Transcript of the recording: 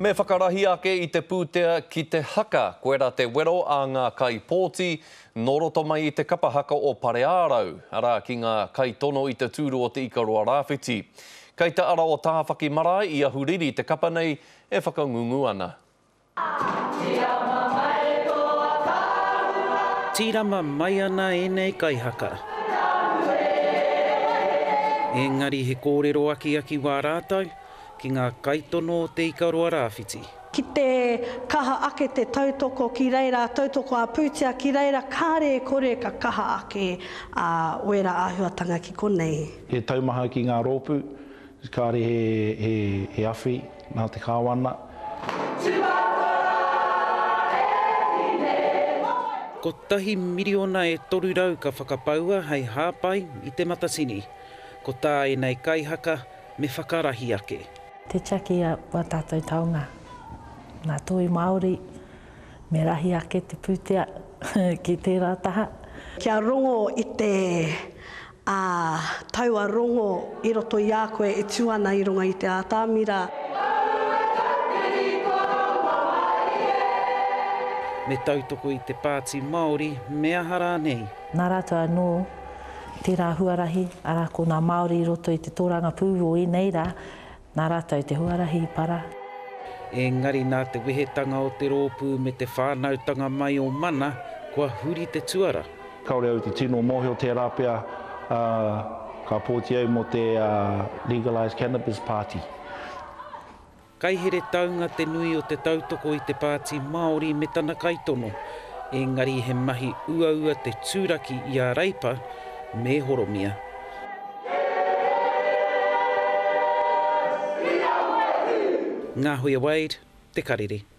Me whakarahi ake i te pūtea ki te haka, koirā te wero a ngā kaipōti nō roto mai i te kapa haka o Pareārau, arā, ki ngā kaitono i te tūru o Te Ikaroa Rāwhiti. Kei te ara o Tāwhaki Marae i Ahuriri te kapa nei e whakangungu ana. Tīrama mai ana ēnei kaihaka. Engari he kōrero akiaki wā rātou. ki ngā kaitono o Te Ikaroa Rāwhiti. Ki te kaha ake te tautoko ki reira, tautoko ā-pūtea ki reira, kāre e kore ka kaha ake ā wērā āhuatanga ki konei. He taumaha ki ngā rōpū, kāre he awhi nā te kāwana. Kotahi miriona e 300 ka whakapaua hei hāpai i Te Matatini. Ko tā ēnei kaihaka, me whakarahi ake. Te tiaki a wā tātou taonga. Ngā toi Māori, me rahi ake te pūtea ki tērā taha. Kia rongo i te, ā, taua rongo i roto i a koe e tū ana i runga i te ātamira. Me tautoko i te Pāti Māori, me aha rānei? Nā rātou anō tērā huarahi, arā, ko ngā Māori i roto i te tōrangapū o ēnei rā, nā rātou te huarahi i para. Engari nā te wehetanga o te rōpū me te whānautanga mai o Mana, kua huri te tuara. Kāore au i te tino mōhio tērā pea ka pōti au mō te Legalised Cannabis Party. Kai Heretaunga te nui o te tautoko i te Pāti Māori me tana kaitono, engari he mahi uaua te turaki i a Reipa me Horomia. Ngahuia Wade, Te Karere.